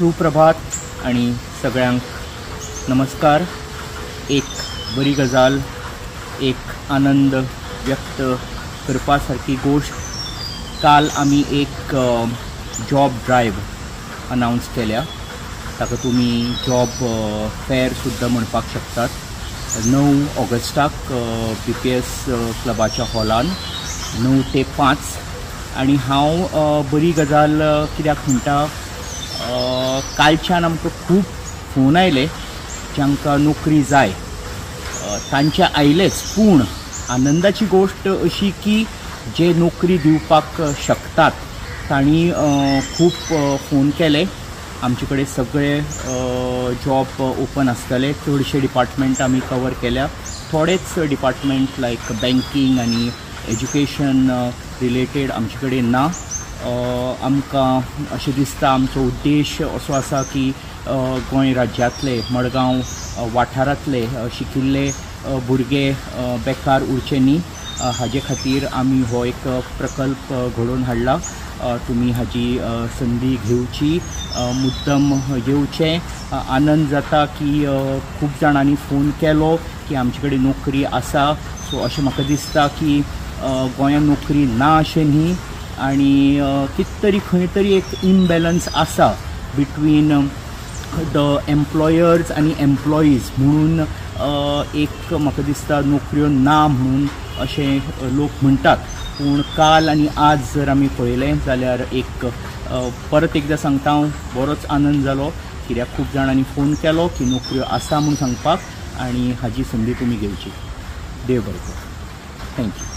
सुप्रभात आणि सगळ्यांक नमस्कार। एक बरी गजाल, एक आनंद व्यक्त करपा सारकी गोष्ट। काल आमी एक जॉब ड्रायव्ह अनावन्स केल्या, ताका तुमी जॉब फेअर सुद्दां म्हणपाक शकतात। 9 ऑगस्टाक BPS क्लबाच्या हॉलान 9 ते 5। आनी हांव बरी गजाल कित्याक म्हणटा, कालच्यान आमकां खूब फोन आयले जांकां नोकरी जाय तांचे आयलेच, पूण आनंदाची गोष्ट अशी की जे नोकरी दिवपाक शकतात तांणी खूब फोन केले। आमचे कडेन सगळे जॉब ओपन आसतले, चडशे डिपार्टमेंट आमी कवर केल्या, थोडेच डिपार्टमेंट लायक बँकींग आनी एज्युकेशन रिलेटेड आमचे कडेन ना। आमकां अशें दिसता, आमचो उद्देश असो आसा की गोंय राज्यांतले मडगांव वाठारांतले शिकिल्ले भुरगे बेकार उरचे न्ही, हाजे खातीर आमी हो एक प्रकल्प घडोवन हाडला। तुमी हाजी संदी घेवची, मुद्दम येवचें। आनंद जाता की खूब जाणांनी फोन केलो की आमचे कडेन नोकरी आसा। सो अशें म्हाका दिसता की गोंयांत नोकरी ना अशें न्ही, आनी कितें तरी खंय तरी एक इम्बॅलन्स आसा बिटवीन the employers आनी एम्प्लॉईज, म्हणून एक म्हाका दिसता नोकऱ्यो ना म्हणून अशें लोक म्हणटात। पूण काल आनी आज जर आमी पळयलें जाल्यार एक परत एकदां सांगता हांव, बरोच आनंद जालो कित्याक खूब जाणांनी फोन केलो की नोकऱ्यो आसा म्हूण सांगपाक, आनी हाजी संदी तुमी घेवची। देव बरें करूं। Thank you.